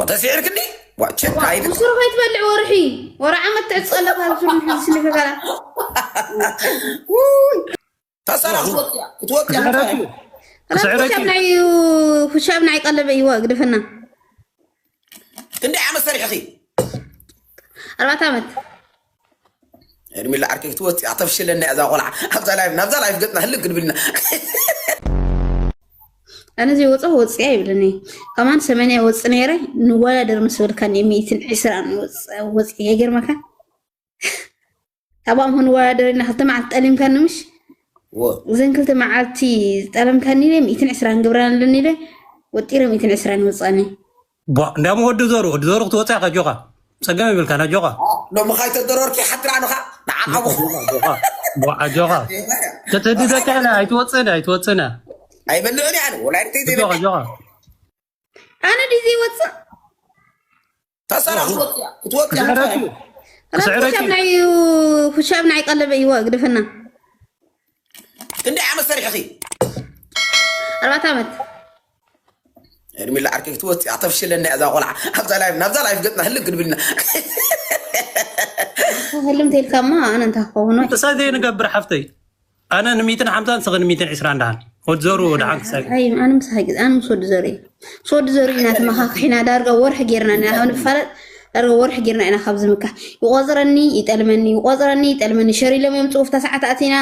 ተስዒርክኒ? ዋ፣ ቸክ ኣይብል። ብስሩ ከይትበልዕ ወርሒ፣ ወረ ዓመት ትዕጸለካ፣ ብስሩ ምሕዝስኒ ከካላ። ተሰራ ክትወፅያ፣ ክትወፅያ፣ ክትወፅያ። ክስዕረኪ። ክሻብ ናይ፣ ክሻብ ናይ ቀለበ ይዋ ግደፈና። ክንደይ ዓመት ሰሪሕኺ? ኣርባዕተ ዓመት። ኤርሚላ ዓርከይ ክትወፅያ፣ ተፍሽለና እዛ ቆልዓ። ኣብዛ ላይፍ፣ ናብዛ ላይፍ ገፅና ህልግ ክንብልና። ኣነ ዘይወፅኦ ወፅያ ይብለኒ። ከማን ሰማንያ ወፅ ነይረ፣ ንወዳደር ምስ በልካኒ ሚእትን ዕስራን ወፅ-፣ ወፅያ። ይገርመካ? ኣባም ክንወዳደር ኢና፣ ክልተ መዓልቲ ጠሊምካኒ ምሽ? ወ-፣ እዘን ክልተ መዓልቲ ዝጠለምካኒ ኢለ ሚእትን ዕስራን ግብራን ኣለኒ ኢለ ወጢረ ሚእትን ዕስራን ይወፃኒ። ቧ፣ እንዳሞ ወዲ ዘሩ፣ ወዲ ዘሩ ክትወፅያ ካጆኻ። ፀገም ይብልካ ናጆኻ። ሎሚ ኻይተደረርኪ ሓድራ ንኻ ንዓኻ ቧ፣ ቧ፣ ኣጆኻ። ተተድደካ ኢለ ኣይትወፅእን፣ ኣይትወፅእን። ኣይበልዕን እየ ኣነ፣ ወላዲተይ ኣጆኻ፣ ዘይበልዕ። ኣጆኻ። ኣነ ድዩ ዘይወፅእ? ተሰራ ክትወፅያ፣ ክትወፅያ። ስዕረኪ። ኣነ ስዕረኪ። ኩሻብ ናይ፣ ኩሻብ ናይ ቀለበ ይዋ ግደፈና። ክንደይ ዓመት ሰሪሕኺ? ኣርባዕተ ዓመት። ኤርሚላ ዓርከይ ክትወፅያ፣ ተፍሽለና እዛ ቆልዓ። ኣብዛ ላይፍ፣ ናብዛ ላይፍ ገፅና ህልግ ክንብልና። ህልም ተልካማ ኣነ እንታይ ክኸውን ወይ? እሳ ዘይንገብር ሓፍተይ። ኣነ ንሚእትን ሓምሳን ንስኺ ንሚእትን ዕስራን ደሓን። ወዲ ዘሩ ደሓን ክሳይ። ኣይ፣ ኣነ ምስ ሃይግ-፣ ኣነ ምስ ወዲ ዘሩ እየ። ምስ ወዲ ዘሩ ኢና ተመኻኺሕና ዳርጋ ወርሒ ጌርና ኢና ካብ ንፋለጥ፣ ዳርጋ ወርሒ ጌርና ኢና ካብ ዝምካሕ። ይቆፅረኒ፣ ይጠልመኒ፣ ይቆፅረኒ፣ ይጠልመኒ። ሸር ኢሎም እዮም ፅሑፍ፣ እታ ሰዓት ኣቲና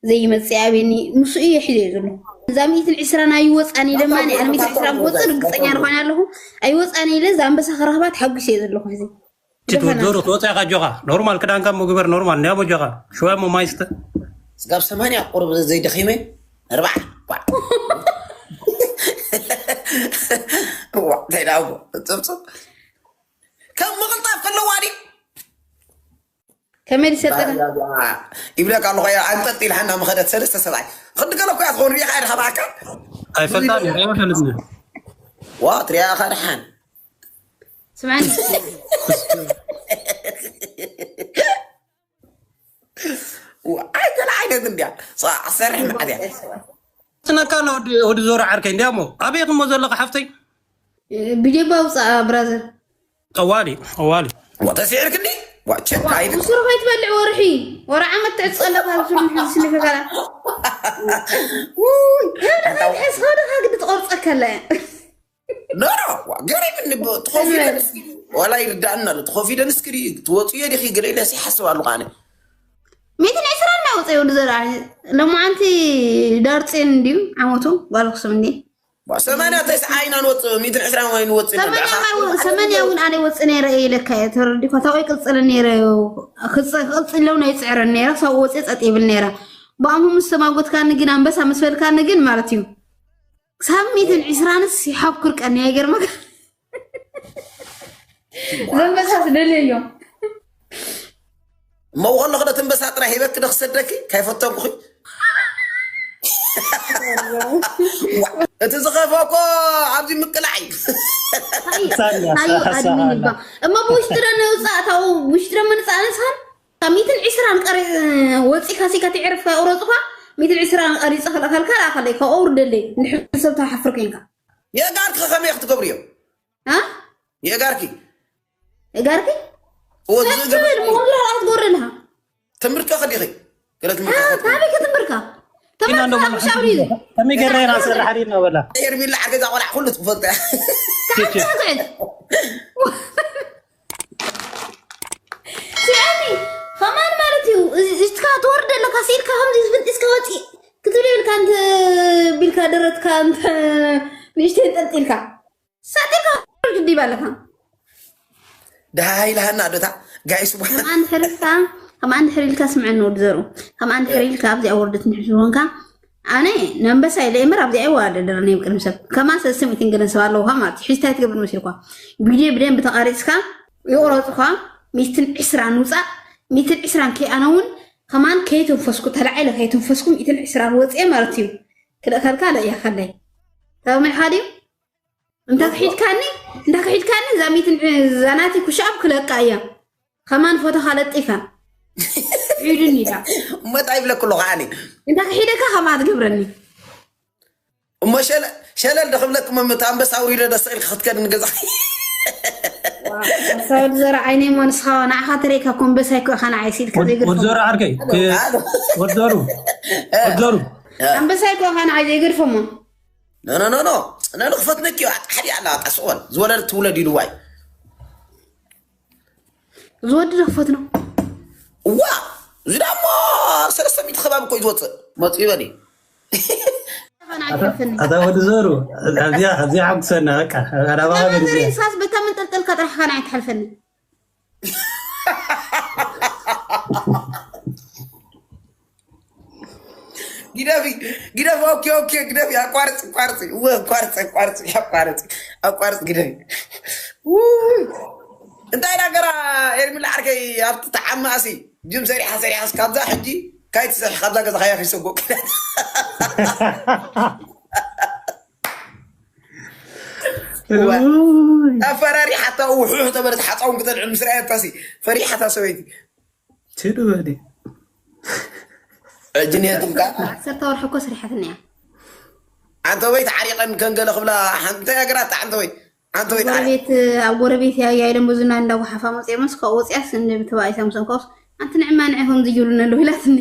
ዘይመፅእ ኣብየኒ። ንሱ እዩ ሒዘ ዘሎ። እዛ ሚእትን ዕስራን ኣይወፃን ኢለ ማን፣ ኣነ ሚእትን ዕስራን ክወፅእ ርግፀኛ ዝኾነ ኣለኹ። ኣይወፃን ኢለ እዛ ኣንበሳ ክረኽባ ተሓጒሰ እየ ዘለኹ ሕዚ። ችት ወዲ ዘሩ ክትወፅእ ኢኻ ኣጆኻ። ኖርማል ክዳንካ እሞ ግበር፣ ኖርማል እንዲያ ኣጆኻ። ሽዋ እሞ ማይ ስተ። ስጋብ ሰማንያ ቁሩብ ዘይደኺመ፣ ኣርባዓ። ዋ። ዋ፣ እንታይ ደኣ እሞ፣ ጽብጽብ። ከም ምቕልጣፍ ከለዋ ድዩ? ከመይ ዝሰጠና? ይብለካ ኣለኹ፣ እያ ኣንጠልጢልሃና ምኸደት ሰለስተ ሰብኣይ። ክንዲ ገለ እኮ እያ ትኸውን፣ ሪኢኻ ኢኻ ብኣካል? ኣይፈልጣን እየ፣ ኣይፈልጥን። ዋ፣ ትሪኣ ኢኻ ደሓን። ስምዓኒ። ዋ፣ ኣይ፣ ገለ ዓይነት እንድያ። ሳ-፣ ኣሰርሕ መዓት እያ። ስነካ ኣሎ ወዲ፣ ወዲ ዞሮ ዓርከይ እንድያ እሞ። ኣበይ እሞ ዘለኻ ሓፍተይ? እ፣ ብጀባ ኣውፅኣ፣ ብራዘር። ጠዋሊ፣ ጠዋሊ። ዋ፣ ተስዒርክኒ? ዋ፣ ቸክ ዋ፣ ኣይብል። ብስሩ ከይትበልዕ ወርሒ፣ ወረ ዓመት ትዕፀለካ፣ ብስሩ ምሕዝስኒ ከካላ። ውይ፣ የብልኻ፣ ኣንታ ይትሕዝ፣ ኸድኻ ግዲ ትቆርፀካ ኣላ እያ። ኖ፣ ኖ፣ ዋ፣ ገሪምኒ፣ ብ-፣ ትኾፊ ዶ ንስኪ? ዋላ ይርዳእና ኣሎ፣ ትኾፊ ዶ ንስኪ? ትወፅዮ ዲኺ? ገለ ኢለ ሲሓስብ ኣለኹ ኣነ። ሚእትን ዕስራን እናወፀ እዩ ወዲ ዘርኣኒ። ሎማዓንቲ ዳርፅን እንድዩ ዓመቱ፣ ጓል ኣኽሱም እንድዩ። ዋ፣ ሰማንያ ተስዓ ኢና ንወፅእ፣ ሚእትን ዕስራን ወይ ንወፅእ ኢና። ሰማንያ ማይ፣ ሰማንያ እውን ኣነ ወፅእ ነይረ እየ ኢለካ እየ፣ ተረዲእኳ። ታውቂ ቅፅል ነይረ፣ ክፅ-፣ ክቕፅል ለው ናይ ፅዕረን ነይረ፣ ሳብ ወፅእ ፀጥ ይብል ነይረ። ብኣምሁ ምስ ተማጎትካኒ ግን፣ ኣንበሳ ምስ በልካኒ ግን ማለት እዩ። ክሳብ ሚእትን ዕስራንስ ይሓኩር ቀኒ፣ ኣይገርመካ? ዘንበሳስ ደልየዮ። እሞ ከለኹ ዶ ትንበሳ ጥራይ ሂበኪ ዶ ክሰደኪ? ካይፈተንኩኺ። ዋ፣ እቲ ዝኸፍኦ እኮ ኣብዚ ምቅላዕ እዩ። ሳንያ፣ ኣዩ ሳንያ፣ ኣድሚን ሳንያ። ይባ-፣ እሞ ብውሽጢ ዶ ንውፃእ፣ ታው ብውሽጢ ዶ ምንፃእ ንስኻን? ካብ ሚእትን ዕስራን ቀሪ-፣ ወፂእካ ሲ ከትዕርፍ ከይቁረፅኳ፣ ሚእትን ዕስራን ቀሪፀ ክልእኸልካ፣ ላእኸለይ፣ ካብኡ ኣውርደለይ፣ ንድሕሪ ሰብ ትሓፍር ኮይንካ። የጋርኪ ከመይ ክትገብርዮ? አ? የጋርኪ? የጋርኪ? እዎ፣ ሰብ ዝገብር ትብል፣ ምኹን ዝረኣ ክትጎሪ ኣለኻ። ትምህርቲ ከዲኺ? ገለ ትምህርቲ አ፣ ከዲኺ? ካበይ ክትምህርካ? ኢና ትምህርቲ እንደሞ ካብ ሻውሪ እዩ። ከመይ ገይርና ኢና ንሰርሕ ኣሪና በላ። ኤርሚላ ዓርከይ እዛ ቆልዓ ኩሉ ትፈልጦ እያ። ካብ ትኽክል። ስምዐኒ፣ ከማን ማለት እዩ፣ እዚ፣ እዚትካ ትወርድ ኣለካ፣ ስኢልካ ከምዚ ዝፍንጢስካ ወፂእ ክትብል የብልካ፣ እንተ ቢልካ ደረትካ፣ እንተ ንእሽተይ እንጠልጢልካ፣ ሳጢልካ ክትድይብ ኣለካ። ደሃ ኢልሃና ዶ እታ ጋይስ፣ ዋ። ከማን ድሕር ኢልካ፣ ከማን ድሕር ኢልካ ስምዐኒ ወዲ ዘርኡ። ከማን ድሕር ኢልካ ኣብዚኣ ወርደት እንድሕር ዝኾንካ፣ ኣነ ንኣንበሳ ኢለ እምበር ኣብዚኣ ኣይወዳደርን እየ ብቅድሚ ሰብ። ከማን ሰለስተ ሚእትን ገለን ሰብ ኣለውኻ ማለት እዩ። ሕጂ እንታይ ትገብር መሲልኳ? ቪድዮ ብደንብ ተቓሪጽካ ይቑረጽኳ። ሚእትን ዕስራን ውጻእ፣ ሚእትን ዕስራን ከይኣነ እውን ከማን ከይተንፈስኩ፣ ተላዒለ ከይተንፈስኩ ሚእትን ዕስራን ወጽኤ ማለት እዩ። ክልእኸልካ ለእያኸለይ። ተባሚዕካ ድዩ? እንተ ክሒድካኒ፣ እንተ ክሒድካኒ እዛ ሚእትን፣ እዛ ናተይ ኩሻብ ክለቃ እያ። ከማን ፎቶኻ ለጢፋ። ሒዱኒ ኢላ። እሞ እንታይ ይብለኩ ኣለኹ ኣነ? እንተ ክሒደካ ከምኣ ትገብረኒ። እሞ ሸለ-፣ ሸለል ዶ ክብለክ፣ እሞ እቲ ኣንበሳ ኣውሪደ ዶ ስቕ ኢልካ ክትከድ ንገዛ? ሳውዲ ዘረ ዓይነይ እሞ ንስኻ ንዓኻ ተረይካ ኮምበሳይ ኮ ኢኻ ንዓይ ሲልካ ዘይገድፎ። ወድ ዘሩ ዓርከይ፣ ወድ ዘሩ፣ ወድ ዘሩ። ኣንበሳይ ኮ ኢኻ ንዓይ ዘይገድፎ እሞ። ኖ ኖ ኖ ኖ። ነንኽፈትነኪ ኣጣሕዲ ኣላ ኣጣስቆል ዝወለድ ትውለድ ኢልዋይ። ዝወዲ ዝኽፈት ነው። እዋ እዚ ዳሞ ሰለስተ ሚእቲ ከባቢ እኮ እዩ ዝወፅእ። መፂኡ ይበል እዩ። ኣፋን ኣይከፍን። ኣታ ወዲ ዘሩ፣ ኣብዚኣ ኣብዚኣ ሓጉሰና በቃ። ኣዳባኻ ገዲዝያ። ሳስ በታ መንጠልጠልካ ጥራሕ ኻን ኣይትሓልፈኒ። ግደፊ ግደፊ። ኦኬ ኦኬ ግደፊ። ኣቋርፂ ኣቋርፂ። እወ ኣቋርፂ ኣቋርፂ ኣቋርፂ ኣቋርፂ ግደፊ። ውይ። እንታይ ዳገራ ኤርሚላ ዓርከይ ኣብቲ ተዓማእሲ ጅም ሰሪሓ ሰሪሓ እስካብዛ ሕጂ ካይትሰርሕ ካብዛ ገዛ ካያ ፊሰጎ። ኣፈራሪሓታ ውሑሕ ተበለት ሓፃውን ክተልዕል ምስ ረኣየታሲ ፈሪሓታ ሰበይቲ። ትድበዲ እጅንየትልካ ዓሰርተ ወርሒ እኮ ስሪሓትኒ እያ። ኣንተ ወይ ተዓሪቐን ከንገለ ክብላ ሓንቲ ነገራት ኣንተ ወይ ኣንተ ወይ ተዓሪቐን ጎረቤት ኣብ ጎረቤት ያያ ኢሎም ብዙና እንዳጓሓፋ መፅኦምስ ካብኡ ወፅያስ እንደ ተባኢሳ ምሰንካውስ ኣንቲ ንዕማ ንዒ ከምዚ ይብሉኒ ኣለዉ ኢላትኒ።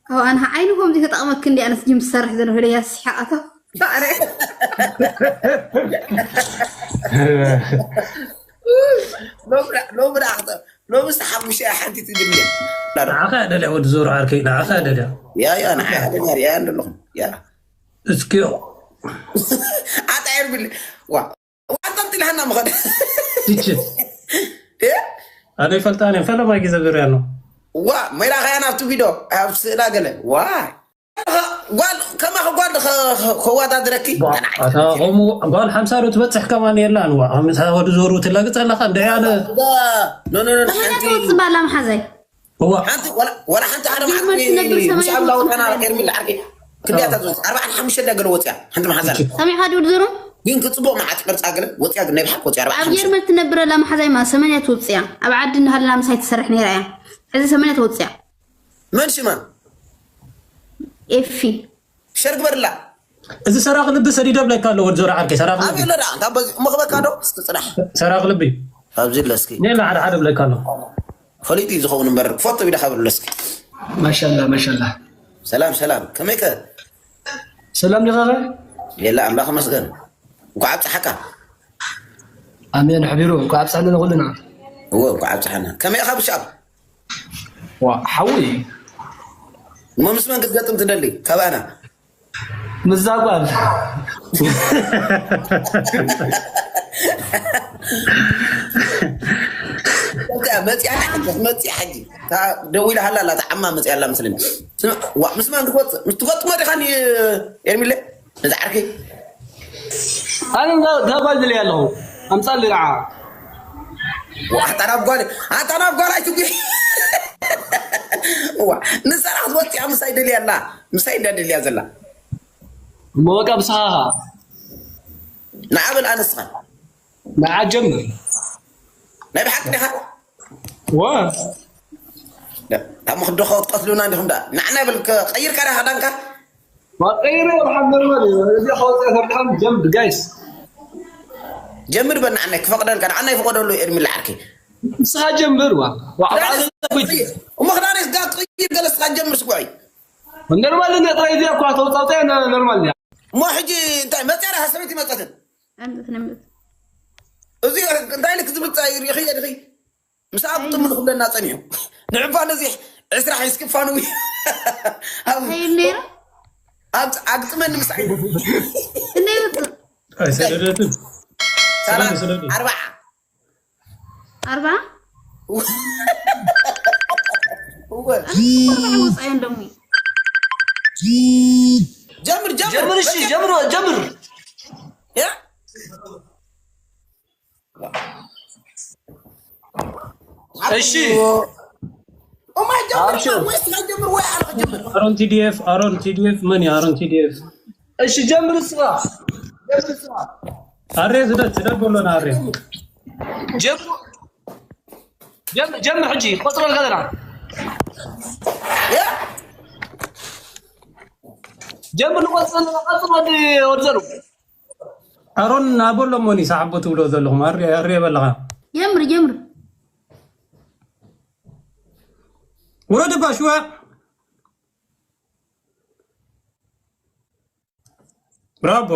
ካብ ኣነ ዓይኒ ከምዚ ተጠቕመክ እንዲ ኣነስ ጅም ዝሰርሕ ዘሎ ኢለ ያስሓቃቶ። ሎሚ ዳ ኣኽተ ሎሚ ስ ሓሙሽተ ሓንቲ ትግርኛ ንዓኻ ደልያ ወዲ ዞሮ ዓርከይ ንዓኻ ደልያ ያ ያ ንዓ ደልያ ሪኣ እንደለኹም ያ እስኪዮ ኣጣየር ብል ዋ ዋንታ ትልሃና ምኸደ ትችት ኣነ ይፈልጣ እኔ ፈለማይ ጊዜ ብሪያ ነው ዋ ሜዳ ኸያ ናብቲ ቪዶ ኣብ ስእላ ገለ ዋ ጓል ከማኸ ጓል ከዋዳድረኪ ኣታ ከምኡ ጓል ሓምሳ ዶ ትበፅሕ ከማን የላን ዋ ከምሳ ወዲ ዞሩ ትላግፅ ኣለካ እንደ ያለ ኖ ኖ ኖ ሓንቲ ትወፅእ ባላ መሓዛይ እዋ ሓንቲ ወላ ወላ ሓንቲ ሓደ ጀርመን መዓልቲ ትነብር ሰማይ ምስ ትወፅእ ኣላውጣና ሰማይ ኤርሚላ ዓርከይ ክንዲያ ታዝወፅ ኣርባዓን ሓሙሽተ ዳገለ ወፅያ ሓንቲ መሓዛ እሺ ሰሚዕካ ድብል ዘሩ ግን ክፅቡቅ መዓት ቅርፃ ገለ ወፅያ ግን ናይ ብሓቂ ወፅያ ኣርባዓን ኣብ ሓሙሽተ ጀርመን ትነብር ኣላ መሓዛይ ማ ሰመንያ ትወፅያ ኣብ ዓዲ እናሃለና ምሳይ ትሰርሕ ነይራ እያ ሕዚ ሰመንያ ትወፅያ መን ሽማ ኤፊ ሸር ግበርላ እዚ ሰራቂ ልቢ ሰዲደ ብለካ ኣሎ ወዲ ዞሮ ዓርከይ ሰራቂ ልቢ ኣበይ ኣለዳ እንታይ በዚ እሞ ክበካ ዶ እስቲ ፅናሕ ሰራቂ ልቢ ኣብዚ ኣሎ እስኪ ኔላ ሓደ ሓደ ብለካ ኣሎ ፈሊጡ እዩ ዝኸውን እምበር ክፈቶ ኢዳ ካብሎ እስኪ ማሻላ ማሻላ ሰላም ሰላም ከመይ ከ ሰላም ዲኻ ኸ የላ ኣምላኽ መስገን እንኳዕ ኣብፀሓካ ኣሜን ሕቢሩ እንኳ ኣብፀሐና ንኩልና እዎ እንኳዕ ኣብፀሓና ከመይ ኢኻ ብሻብ ዋ ሓዊ እሞ ምስ መን ክትገጥም ትደሊ ካባና ምዛ ጓል መፅያ መፅያ ሕጂ ደዊላ ሃላ ኣላ ተዓማ መፅያ ኣላ መስለኒ ስማ ዋ ምስ መን ክትወፅእ ምስ ትገጥሞ ዲኻ ኒ ኤርሚለ ነዚ ዓርከይ ኣነ እንዳ ጓል ደልየ ኣለኹ ኣምፃሊ ዓ ኣታ ናብ ጓል ኣታ ናብ ጓል ኣይትጉ ዋ ንሳ ክትወፅያ ምሳይ ደልያ ኣላ ምሳይ እንዳ ደልያ ዘላ እሞ በቃ ብስኻ ኸዓ ንዓበል ኣነስኻ ንዓ ጀምር ናይ ብሓቂ ዲኻ ወ ካብ መኽደኸ ትቀትሉና እንዲኹም ዳ ንዓና ይብል ቀይርካ ዳ ሃዳንካ ቀይረ ሓደርበል እዚ ከወፅአ ፈርድኻም ጀምር ጋይስ ጀምር በል ንዓናይ ክፈቅደልካ ንዓናይ ፍቀደሉ ኤርሚላ ዓርከይ ንስኻ ጀምር ዋ እሞ ክዳነስ ጋ ቅይር ገለ ስኻ ጀምር ስጉዐይ ኖርማል እንደ ጥራይ እዚኣ እኳ ተውፃውፃ ኖርማል እያ እሞ ሕጂ እንታይ መፅያ ዳ ሰበይቲ መፀትን ኣምፅት ነምፅት እዚ እንታይ ልክ ዝምፃ እዩ ሪኺ የድኺ ምስ ኣብ ጥምር ክብለና ፀኒሑ ንዕባ ነዚ ዕስራ ሒዝኪ ፋንዊ ከይል ነይሩ ኣብ ኣግጥመኒ ምስ ዓይነ እንደ ይውፅእ ኣይሰደደትን ሰላም ስለዚ ኣርባዓ ኣርባ እወ ኣርባ ወፃዮ እንደሞ ጀምር ጀምር ጀምር እሺ ጀምር ጀምር ያ እሺ ኦማይ ጀምር ኣብሽር። ወይ ስጋ ጀምር ወይ ኣልክ ጀምር ኣሮን ቲዲኤፍ ኣሮን ቲዲኤፍ መን እዩ ኣሮን ቲዲኤፍ እሺ ጀምር እስኻ ጀምር እስኻ ኣሬ ስደድ ስደድ በሎና ኣሬ ጀምር ጀምር ጀምር ሕጂ ቆፅረልካ ዘና ያ ጀምር ንቆፅር ቀፅር ወዲ ወዲ ዘሩ ኣሮን ኣበሎሞኒ ሰዓቦ ትብሎ ዘለኹም ኣሬ ኣሬ በለኻ ጀምር ጀምር። ውረድ እባ ሽዋ። ብራቦ።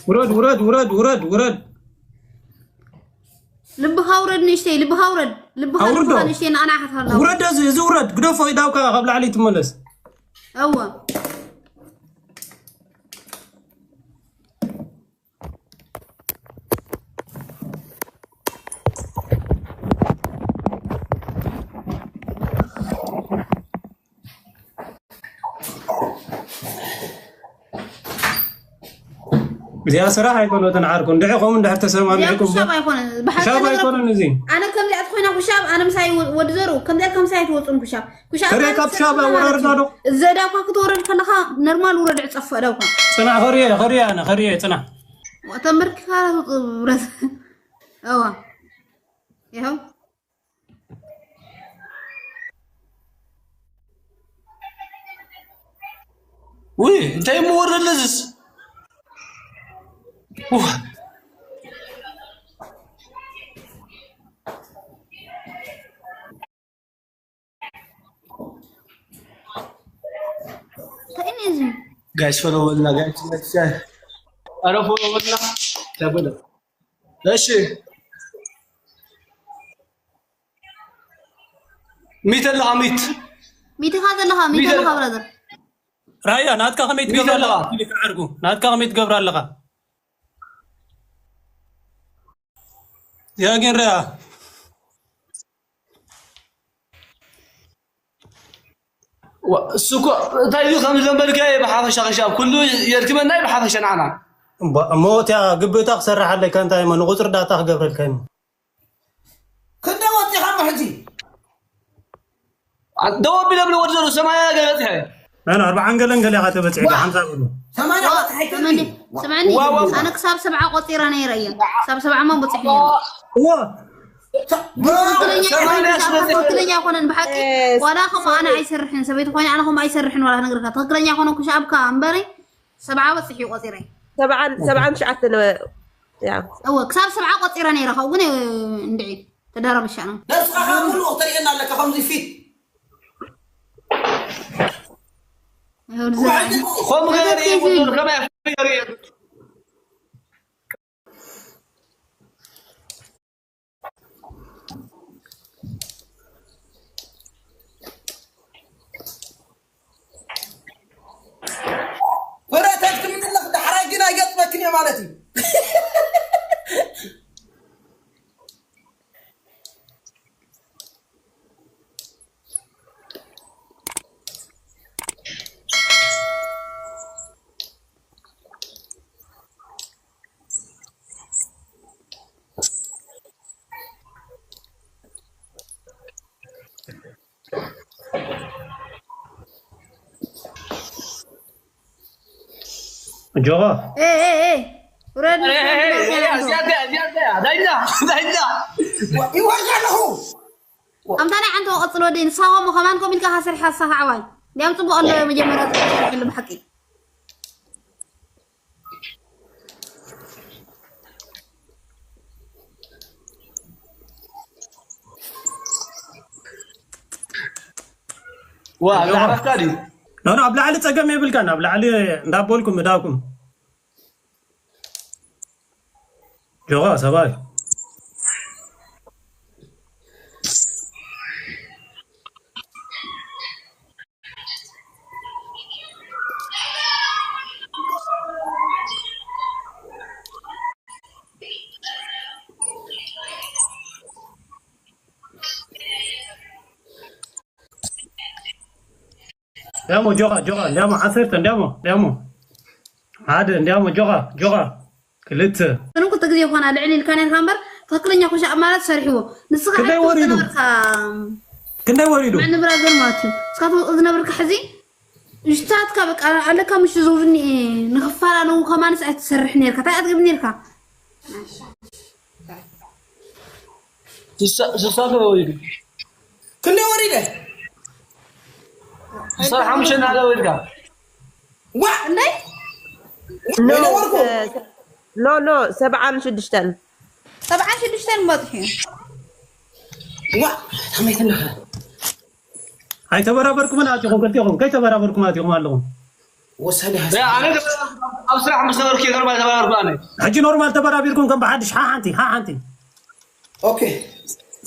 ውረድ ውረድ ውረድ ውረድ ውረድ። ልብኻ ውረድ ንእሽተይ፣ ልብኻ ውረድ፣ ልብኻ ኣውርዶ። ልብኻ ንእሽተይ ንኣና ሓትሃላ። ውረድ፣ እዚ፣ እዚ ውረድ፣ ግደፎ፣ ኢዳውካ ካብ ላዕሊ ትመለስ። እወ። እዚኣ ስራሕ ኣይኮነትን ዓርኩ። እንድዒ ከምኡ እንድሕር ተሰማሚዕኩም እዚኣ ኩሻብ ኣይኮነን። ብሓቂ ክሻብ ነገር ኣይኮነን እዚ። ኣነ ከምዚኣ ተኾይና ኩሻብ፣ ኣነ ምሳይ ወ-፣ ወዲ ዘሩ፣ ከምዚኣ ከምሳይ ኣይትወፁን ኩሻብ። ኩሻብ ከመይ ማለት ካብ ኩሻብ ሰብ ኣወራርዳ ዶ? እዚ ዳውካ ክትወርድ ከለኻ ኖርማል ውረድ ዕፀፎ ዳውካ። ፅናሕ፣ ከሪየ፣ ከሪየ፣ ኣነ ከሪየ፣ ፅናሕ። ተንበርኪኻ ብረት። እዋ። ይኸው። ውይ፣ እንታይ እሞ ወረደ እዝስ? ውህ። እንታይ እዩ እዚ? ጋይስ፣ ፎሎ በልና፣ ጋይስ፣ ጋይስ። ኧረ ፎሎ በልና። ተበለ። እሺ። ሚት ኣለኻ፣ ሚት። ሚትኻ ዘለኻ፣ ሚት ሚት ኣለኻ፣ ኣለኻ። ብራዘር። ራያ፣ ናትካ ከመይ ሚት ትገብራ ኣለኻ። ኣለኻ? ክሊክ ዓርጉ። ናትካ ከመይ ትገብራ ኣለኻ? ያ ግን ራያ። ዋ፣ እሱ እኮ እንታይ እዩ ከም ዘንበልካዮ ብሓፈሻ ክሻብ ኩሉ የድክመና እዩ ብሓፈሻ ንዓና። እሞ፣ እሞ እቲያ ግብእታ ክሰርሓለይ ከ እንታይ እሞ ንቁፅሪ ዳታ ክገብረልካ እሞ? ክንደይ ወፂኻ እሞ ሕጂ? አ-፣ ደው ኣቢለ እብሎ ወዲ ዘሎ ሰማንያ ገለ በፂሐ። መን ኣርብዓን ገለን ገለ ኢኻ ተበፂሐ፣ ዋ! ሓምሳ ገለ። ሰማንያ ዋ! በፂሐ ስማኒ፣ ዋ! ስማኒ፣ ዋ፣ ዋ፣ ዋ። ኣነ ክሳብ ሰብዓ ቆፂረ ነይረ እየ። ክሳብ ሰብዓ እሞ በፂሐ ነይረ። ዋ! ተ-፣ ትክክለኛ ሰማንያ ይኮነን፣ ስለ ትክክለኛ ይኮነን ብሓቂ። እ፣ ዋላ ከምኡ ኣነ ኣይሰርሕን፣ ሰበይቲ ኮይነ ኣነ ከምኡ ኣይሰርሕን ዋላ ክነግረካ። ትክክለኛ ይኮነ ኩሻብካ እምበሪ፣ ሰብዓ በፂሑ እዩ ቆፂረ። ሰብዓን፣ ሰብዓን ትሽዓተን፣ ያ። እወ፣ ክሳብ ሰብዓ ቆፂረ ነይረ፣ ካብኡ ግን፣ እ፣ እንድዒ፣ ተደራርሻ ነው። ነስኻ ሙሉ ተርእየና ኣለካ፣ ከምዚ ፊት። ይኸው ዝረኣይ። ከምኡ ገለ ተፈትሒ እዩ። ከመይ ኣፍሪቀ ርእየ? ፍረተት ክምንለኽ ዳሕራይ ግን ኣይገጥመክን እየ ማለት እዩ። ጆባ። ኤ፣ ኤ፣ ኤ፣ ውረድ፣ ኤ፣ ኤ፣ ኤ፣ ውረድ፣ ኤ፣ ውረድ። ዚያዳ፣ ዚያዳ፣ ዳኛ፣ ዳኛ። ይወርድ ኣለኹ። ኣምታ ናይ ዓንተ ቀጽሎ ደይ ንሳሆም ከማን ኮም ኢልካ ካሰርሕ ኣሳኻ ዓዋይ። እንዲያም ጽቡቕ ኣሎ መጀመርያ ጽቡቕ ሰርሕ ኣሎ ብሓቂ። ዋ፣ ጆባ። ዝዓረፍካ ድዩ? ኖ፣ ኖ፣ ኣብ ላዕሊ ጸገም የብልካን፣ ኣብ ላዕሊ እንዳበልኩም እዳኩም። ጆባ፣ ሰባይ። እንዲያሞ ጆኻ፣ ጆኻ፣ እንዲያሞ ዓሰርተ፣ እንዲያሞ፣ እንዲያሞ ሓደ፣ እንዲያሞ ጆኻ፣ ጆኻ ክልተ። ግን ክልተ ግዜ ይኾና ልዕል ኢልካ ነርካ እምበር፣ ትኽክለኛ ኩሻ ማለት ሰሪሕዎ። ንስኻ ክንደይ ሓንቲ ወሪዱ? ዝነበርካ ክንደይ ወሪዱ? ምዕን ብራዘር ማለት እዩ። እስኻ ትወፅእ ዝነበርካ ሕዚ እሽታትካ በቃ ኣለካ ምሽ ዞብኒ ንኽፈላለው ከማንስ ኣይትሰርሕ ነርካ ታይ ኣትግብ ነርካ ስሳ ወሪደ ስሳ ሓሙሽተ ናለ ወሪድካ ዋ እንዴ ኖ ኖ ኖ ሰብዓን ሽዱሽተን ሰብዓን ሽዱሽተን መጥሑ ዋ ከመይ ትነኸ ኣይተበራበርኩምን ኣቲኹም ክልቲኹም ከይተበራበርኩም ኣቲኹም ኣለኹም ወሳኒ ኣነ ኣብ ስራሕ ምስ ነበርኩ እየ ኖርማል ተባበርኩ ኣነ ሕጂ ኖርማል ተበራቢርኩም ከም ብሓድሽ ሓ ሓንቲ ሓ ሓንቲ ኦኬ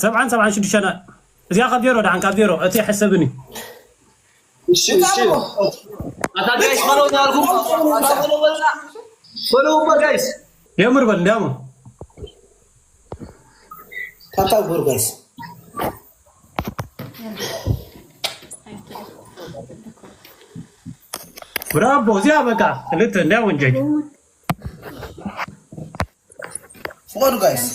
ሰብዓን ሰብዓን ሽዱሽተን እዚኣ ካብ ዜሮ ደሓን ካብ ዜሮ እቲ ይሕሰብኒ እሺ እሺ ኣታ ጋይስ ፈለው እናልኩም ፈለው በልና ፈለው እባ ጋይስ የምር በል እንዲያሞ ታብታብ ግበሩ ጋይስ ብራቦ እዚኣ በቃ ክልተ እንዲያ ወንጀል ፍቐዱ ጋይስ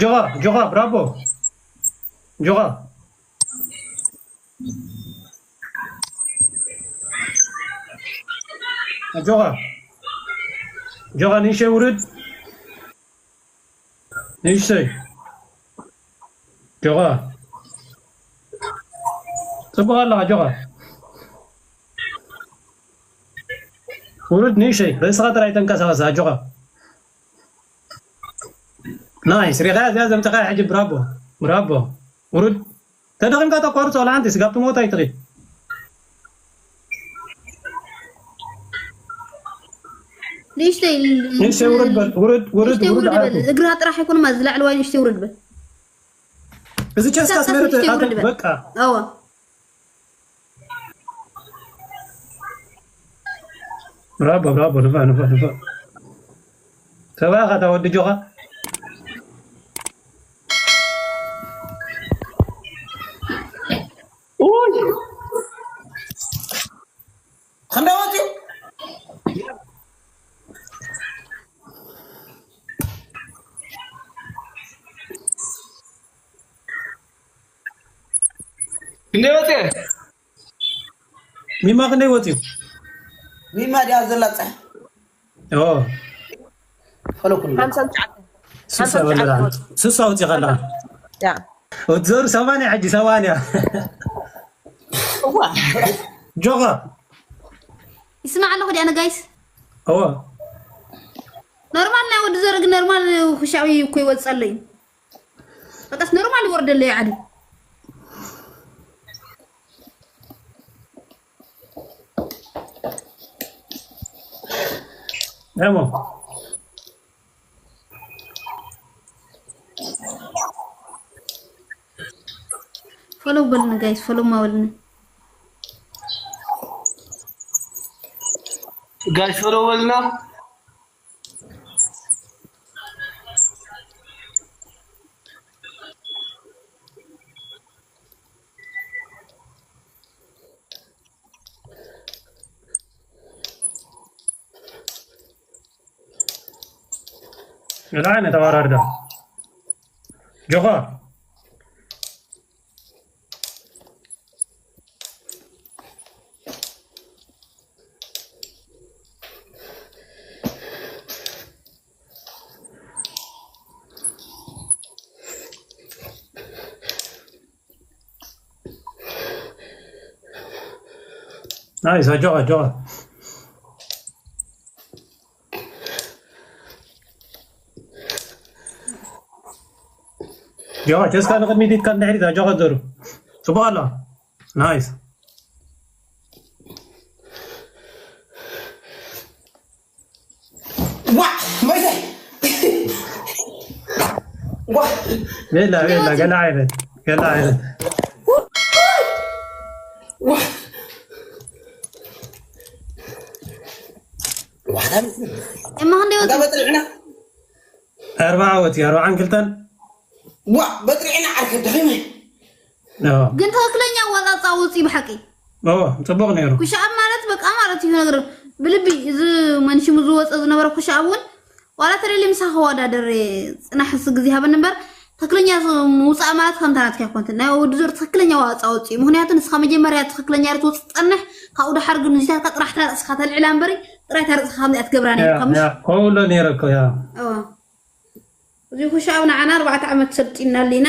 ጆኻ ጆኻ ብራቦ ጆኻ ጆኻ ጆኻ ንእሽተይ ውርድ ንእሽተይ ጆኻ ጽቡቕ ኣለኻ ጆኻ ውርድ ንእሽተይ ርእስኻ ጥራይ ተንቀሳቐስ ኣጆኻ ናይስ ሪኻ እዚኣ ዘምፀኻ ሕጂ ብራቦ ብራቦ ውርድ ተደኺምካ ተቋርጾ ወላ ሓንቲ ስጋብ ትሞት ኣይትኺድ ንእሽተይ ንእሽተይ ውርድ በል ውርድ ውርድ ንእሽተይ ውርድ ውርድ በል ዓርኩ እግራ ጥራሕ ኣይኮንማ ዝላዕለዋይ ንእሽተይ ውርድ በል እዚ ቸስካ ንእሽተይ ስመረት ውርድ በል በቃ እወ ብራቦ ብራቦ ንፋ ንፋ ንፋ ተባኻ ታወዲ ጆኻ ክንደይ ወፂኡ ክንደይ ወፅእ ሚማ ክንደይ ወፂኡ ሚማ ድያ ዘላ ፀሕ ኦ ፈለኩሉ ሓምሳን ትሽዓተን ስሳ ወለዳ ስሳ ወፂኻ ኣለኻ ያ ወትዘሩ ሰማንያ ሕጂ ሰማንያ ጆኻ ይስማዕ ኣለኹ ዲኣነ ጋይስ እዎ ኖርማል ናይ ወዲ ዘርኢ ግን ኖርማል ክሻዊ እኮ ይወፅእ ኣሎ እዩ በቃስ ኖርማል ይወርደለይ ዓዲ ዕሞ ፎሎው በልኒ ጋይስ ፎሎው ማበልኒ ጋሽ ፈለወልና ገለ ዓይነት ኣወራርዳ ጆኻ ናይስ ኣጆኻ ኣጆኻ ጆኻ ቸስካ ንቕድሚት ኢድካ ንድሕሪት ኣጆኻ ዘሩ ጽቡቕ ኣሎ ናይስ ዋ መይዘ ዋ ሌላ ሌላ ገለ ዓይነት ገለ ዓይነት ዋ ዋሕዳ እማ ክንደይ ወፂ በጥሪዕና ኣርባዓ ወፂ ኣርባዓን ክልተን ዋ በጥሪዕና ዓርከ ደኺመ ኦ፣ ግን ትክክለኛ ኣወፃፃ ውፂ ብሓቂ ኦ፣ ፅቡቅ ነይሩ። ኩሻብ ማለት በቃ ማለት እዩ ነገር ብልቢ እዚ መንሽሙ ዝወፀ ዝነበረ ኩሻብ እውን ዋላ ተደሊ ምሳ ከወዳደር ፅናሕ ስ ግዜ ሃበኒ እምበር ትክክለኛ ምውፃእ ማለት ከምታ ናትካ ይኮንት ናይ ወዲ ዞር ትክክለኛ ዋፃ ወፂ እዩ ምክንያቱ ንስካ መጀመርያ ትክክለኛ ርት ውፅእ ፀንሕ ካብኡ ደሓር ግን እዚታትካ ጥራሕ ተረእስካ ተልዕላ እምበሪ ጥራይ ተረእስካ ከምዚኣ ትገብራ ነርካ ምሽ ከውሎ ነይረ እኮ ያ እዋ እዚ ኩሻብ ንዓና ኣርባዕተ ዓመት ሰልጢና ኣሊና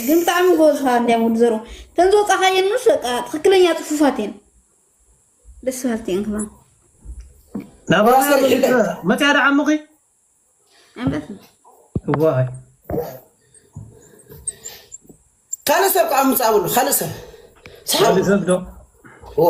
ግን ብጣዕሚ ጎበዝካ እንዲያም ወዲ ዘርኡ ተን ዝወፃኻየን ምስ በቃ ትክክለኛ ፅፉፋት እየን ደስ በሃልቲ እየን ክባ ናብራ መፅያ ዳ ዓሙኺ ኣንበት እዋይ ካልእ ሰብ ከዓ ምፃእ በሉ ካልእ ሰብ ካልእ ሰብ ዶ ኦ